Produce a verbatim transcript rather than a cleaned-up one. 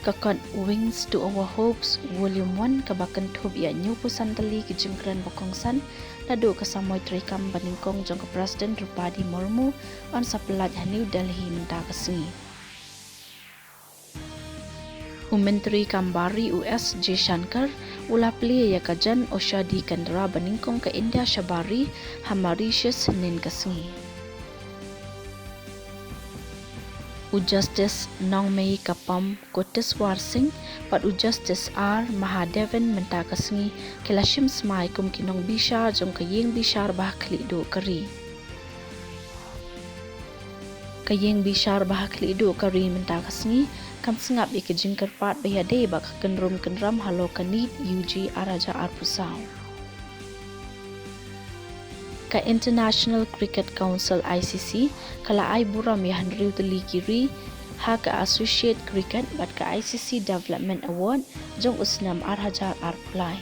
Ka kot Wings to Our Hopes Volume one kaba kynthup ïa hynñiewphew san tylli ki jingkren ba kongsan naduh ka samoi treikam ba nyngkong jong ka President Droupadi Murmu yn sa pyllait ha New Delhi mynta ka sngi. U Myntri kam Bar Ri u S Jaishankar u la plie ïa ka Jan Aushadhi Kendra ba nyngkong ka India sha Bar Ri ha Mauritius hynnin ka sngi. U Justice Nongmeikapom Koteshwar Singh bad u Justice R Mahadevan mynta ka sngi ki la shim smai kum ki nongbishar jong ka ïing bishar ba ha khlieh duh ka ri. Ka ïing bishar ba ha khlieh duh ka ri mynta ka sngi kan sngap ïa ka jingkyrpad ba ïadei bad ka kynrum kynram halor ka NEET U G ar hajar arphew saw. Ka International Cricket Council, I C C, ka la ai burom ïa hynriew tylli ki ri ha ka Associate Cricket bad ka I C C Development Award jong u snem ar hajar arphew lai.